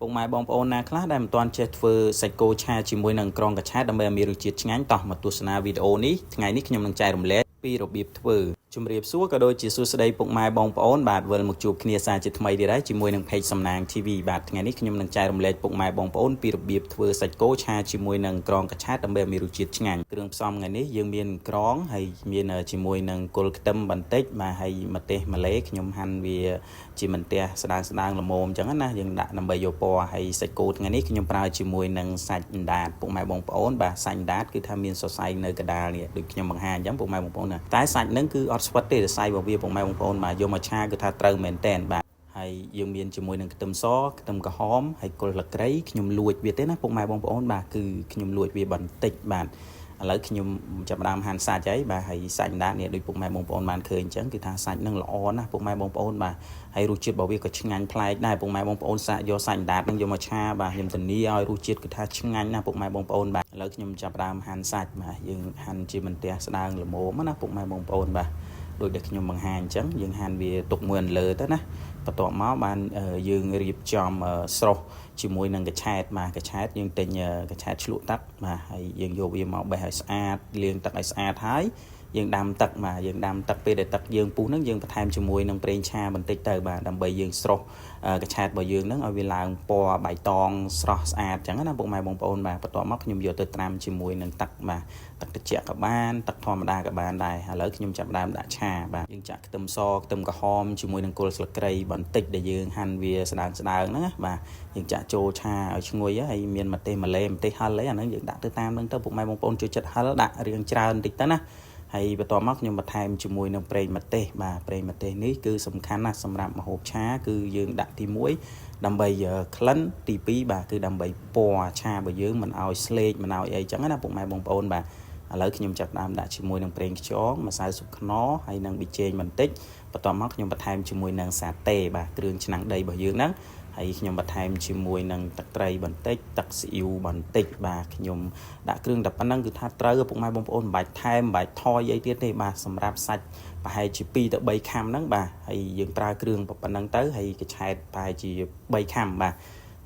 ពុកម៉ែបងប្អូនណាខ្លះដែលមិនទាន់ចេះធ្វើសាច់គោឆាជាមួយនឹងក្រងកញ្ឆែតដើម្បីឲ្យមានរសជាតិឆ្ងាញ់តោះមកទស្សនាវីដេអូនេះថ្ងៃនេះខ្ញុំនឹងចែករំលែកពីរបៀបធ្វើជំរាបសួរក៏ដូចជាសួស្តីពុកម៉ែបងប្អូនបាទវិលមកជួបគ្នាសាជាថ្មីទៀតហើយជាមួយនឹង Page សំណាង TV បាទថ្ងៃនេះខ្ញុំនឹងចែករំលែកពុកម៉ែបងប្អូនពីរបៀបធ្វើសាច់គោឆាជាមួយនឹងក្រងកញ្ឆែតដើម្បីឲ្យមានរសជាតិឆ្ងាញ់គ្រឿងផ្សំថ្ងៃនេះយើងមានក្រងហើយមានជាមួយនឹងគល់ខ្ទឹមបន្តិចបាទហើយម្ទេសម្លេខ្ញុំហាន់វាជាម្ទេសស្ដើងស្ដើងល្មមអញ្ចឹងណាយើងដាក់ដើម្បីយកពណ៌ហើយសាច់គោថ្ងៃនេះខ្ញុំប្រើជាមួយនឹងសាច់អណ្ដាតពុកម៉ែបងប្អូនបាទសាច់អណ្ដាតគឺថាមានសរសៃនៅកណ្ដាលនេះដូចខ្ញុំបង្ហាញអញ្ចឹងពុកម៉ែបងប្អូនណាតែសាច់ហ្នឹងគឺអត់ស្វិតទេសរសៃរបស់វាពុកម៉ែបងប្អូនបាទយកមកឆាគឺថាត្រូវមែនតែនបាទហើយយើងមានជាមួយនឹងខ្ទឹមសខ្ទឹមក្រហមហើយគល់ស្លឹកគ្រៃខ្ញុំលួចវាទេណាពុកម៉ែបងប្អូនបាទគឺខ្ញុំលួចវាបន្តិចបាទឥឡូវខ្ញុំចាប់ផ្ដើមហាន់សាច់ហើយបាទហើយសាច់អណ្ដាតនេះដូចពុកម៉ែបងប្អូនបានឃើញអញ្ចឹងគឺថាសាច់នឹងល្អណាស់ពុកម៉ែបងប្អូនបាទហើយរសជាតិរបស់វាក៏ឆ្ងាញ់ប្លែកដែរពុកម៉ែបងប្អូនសាកយកសាច់អណ្ដាតនឹងយកមកឆាបាទខ្ញុំធានាឲ្យរសជាតិគឺថាឆ្ងាញ់ណាស់ពុកម៉ែបងប្អូនបាទឥឡូវខ្ញុំចាប់ផ្ដើមហាន់សាច់បាទយើងហាន់ជាម្ទេសស្ដើងល្មមណាពុកម៉ែបងប្អូនបាទដូចដែលខ្ញុំបង្ហាញអញ្ចឹងយើងហាន់វាទុកមួយអន្លើទៅណាបន្ទាប់មកបានយើងរៀបចំស្រុះជាមួយនឹងកញ្ឆែតបាទកញ្ឆែតយើងទិញកញ្ឆែតឆ្លក់ទឹកបាទហើយយើងយកវាមកបេះឲ្យស្អាតលាងទឹកឲ្យស្អាតហើយយើងដាំទឹកបាទយើងដាំទឹកពេលដែលទឹកយើងពុះហ្នឹងយើងបន្ថែមជាមួយនឹងប្រេងឆាបន្តិចទៅបាទដើម្បីយើងស្រុះកញ្ឆែតរបស់យើងហ្នឹងឲ្យវាឡើងពណ៌បៃតងស្រស់ស្អាតអញ្ចឹងណាពុកម៉ែបងប្អូនបាទបន្ទាប់មកខ្ញុំយកទៅត្រាំជាមួយនឹងទឹកបាទទឹកត្រជាក់ក៏បានទឹកធម្មតាក៏បានដែរឥឡូវខ្ញុំចាប់ដើមដាក់ឆាបាទយើងចាក់ខ្ទឹមសខ្ទឹមក្រហមជាមួយនឹងគល់ស្លឹកគ្រៃបន្តិចដែលយើងហាន់វាស្ដើងស្ដើងហ្នឹងណាបាទយើងចាក់ចូលឆាឲ្យឈ្ងុយហើយមានម្ទេសម្លេម្ទេសហឹលអីអាហ្នឹងយើងដាក់ទៅតាមហ្នឹងទៅពុកម៉ែបងប្អូនចូលចិត្តហឹលដាក់រៀងច្រើនបន្តិចទៅណាហើយបន្ទាប់មកខ្ញុំបន្ថែមជាមួយនឹងប្រេងម្ទេសបាទប្រេងម្ទេសនេះគឺសំខាន់ណាស់សម្រាប់ម្ហូបឆាគឺយើងដាក់ទី1ដើម្បីក្លិនទី2បាទគឺដើម្បីពណ៌ឆារបស់យើងមិនឲ្យស្លេកមិនឲ្យអីចឹងណាពុកម៉ែបងប្អូនបាទឥឡូវខ្ញុំចាប់ដើមដាក់ជាមួយនឹងប្រេងខ្យងម្សៅស៊ុបខ្នុរហើយនិងប៊ីចេងបន្តិចបន្ទាប់មកខ្ញុំបន្ថែមជាមួយនឹងសាតេបាទគ្រឿងឆ្នាំងដីរបស់យើងហ្នឹងហើយខ្ញុំបន្ថែមជាមួយនឹងទឹកត្រីបន្តិចទឹកស៊ីអ៊ីវបន្តិចបាទខ្ញុំដាក់គ្រឿងតែប៉ុណ្្នឹងគឺថាត្រូវពុកម៉ែបងប្អូនមិនបាច់ថែមមិនបាច់ថយអីទៀតទេបាទសម្រាប់សាច់ប្រហែលជា2ទៅ3ខាំហ្នឹងបាទហើយយើងប្រើគ្រឿងប៉ុណ្្នឹងទៅហើយកញ្ឆែតប្រហែលជា3ខាំបាទ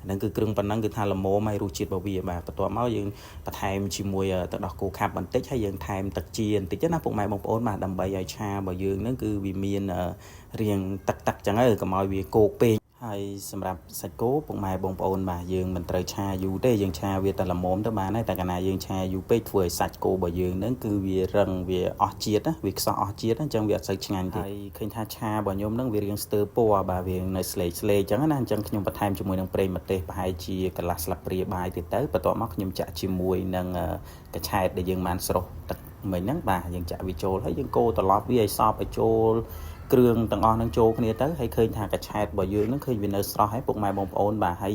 ហ្នឹងគឺគ្រឿងប៉ុណ្ណឹងគឺថាល្មមហើយរសជាតិរបស់វាបាទបន្ទាប់មកយើងបន្ថែមជាមួយទឹកដោះគោខាប់បន្តិចហើយយើងថែមទឹកជាបន្តិចណាពុកម៉ែបងប្អូនបាទដើម្បីឲ្យឆារបស់យើងហ្នឹងគឺវាមានរាងទឹកទឹកចឹងទៅកុំឲ្យវាគោកពេកហើយសម្រាប់សាច់គោពុកម៉ែបងប្អូនបាទយើងមិនត្រូវឆាយូរទេយើងឆាវាតែល្មមទៅបានហើយតែកាលណាយើងឆាយូរពេកធ្វើឲ្យសាច់គោរបស់យើងហ្នឹងគឺវារឹងវាអស់ជាតិណាវាខ្សោះអស់ជាតិអញ្ចឹងវាអត់សូវឆ្ងាញ់ទេហើយឃើញថាឆារបស់ខ្ញុំហ្នឹងវារាងស្ទើរពណ៌បាទវានៅស្លេកស្លេកអញ្ចឹងណាអញ្ចឹងខ្ញុំបន្ថែមជាមួយនឹងប្រេងម្ទេសប្រហែលជាកន្លះស្លាបព្រាបាយទៀតទៅបន្ទាប់មកខ្ញុំចាក់ជាមួយនឹងកញ្ឆែតដែលយើងបានស្រុះទឹកមិញហ្នឹងបាទយើងចាក់វាចូលហើយយើងកូរត្រឡប់វាឲ្យសព្វឲ្យចូលគ្រឿងទាំងអស់ហ្នឹងចូលគ្នាទៅហើយឃើញថាកញ្ឆែតរបស់យើងហ្នឹងឃើញវានៅស្រស់ហើយពុកម៉ែបងប្អូនបាទហើយ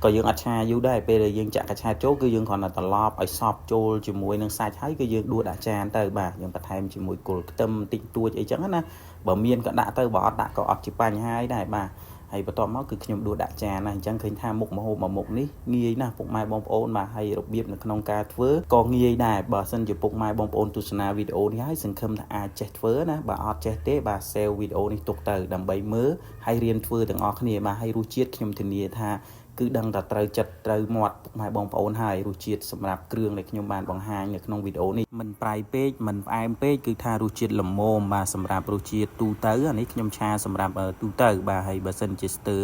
ក៏យើងអត់ឆាយូរដែរពេលដែលយើងចាក់កញ្ឆែតចូលគឺយើងគ្រាន់តែត្រឡប់ឲ្យសព្វចូលជាមួយនឹងសាច់ហើយគឺយើងដួសដាក់ចានទៅបាទយើងបន្ថែមជាមួយគល់ខ្ទឹមតិចតួចអីចឹងណាបើមានក៏ដាក់ទៅបើអត់ដាក់ក៏អត់ជាបញ្ហាដែរបាទហើយបន្ទាប់មកគឺខ្ញុំដួសដាក់ចានណាអញ្ចឹងឃើញថាមុខម្ហូបមួយមុខនេះងាយណាស់ពុកម៉ែបងប្អូនបាទហើយរបៀបនៅក្នុងការធ្វើក៏ងាយដែរបើសិនជាពុកម៉ែបងប្អូនទស្សនាវីដេអូនេះហើយសង្ឃឹមថាអាចចេះធ្វើណាបើអត់ចេះទេបាទ save វីដេអូនេះទុកទៅដើម្បីមើលហើយរៀនធ្វើទាំងអស់គ្នាបាទហើយរសជាតិខ្ញុំធានាថាគឺដឹងតែត្រូវចិត្តត្រូវមាត់ពុកម៉ែបងប្អូនហើយរសជាតិសម្រាប់គ្រឿងដែលខ្ញុំបានបង្ហាញនៅក្នុងវីដេអូនេះមិនប្រៃពេកមិនផ្អែមពេកគឺថារសជាតិល្មមបាទសម្រាប់រសជាតិទូទៅអានេះខ្ញុំឆាសម្រាប់ទូទៅបាទហើយបើសិនជាស្ទើ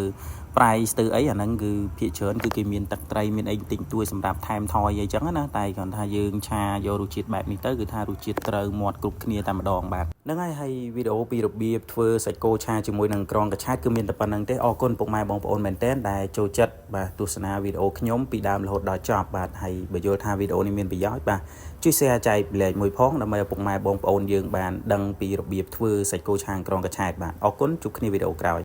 ប្រៃស្ទើអីអាហ្នឹងគឺភាគច្រើនគឺគេមានទឹកត្រីមានអីតិចតួចសម្រាប់ថែមថយអីចឹងណាតែគ្រាន់ថាយើងឆាយករសជាតិបែបនេះទៅគឺថារសជាតិត្រូវមាត់គ្រប់គ្នាតែម្ដងបាទហ្នឹងហើយហើយវីដេអូពីរបៀបធ្វើសាច់គោឆាជាមួយនឹងក្រងកញ្ឆែតគឺមានតែប៉ុណ្្នឹងទេអរគុណពុកម៉ែបងប្អូនមែនទែនដែលចូលចិត្តបាទទស្សនាវីដេអូខ្ញុំពីដើមរហូតដល់ចប់បាទហើយបើយល់ថាវីដេអូនេះមានប្រយោជន៍បាទជួយ share ចែករំលែកមួយផងដើម្បីឲ្យពុកម៉ែបងប្អូនយើងបានដឹងពីរបៀបធ្វើសាច់គោឆាក្រងកញ្ឆែតបាទអរគុណជួបគ្នាវីដេអូក្រោយ។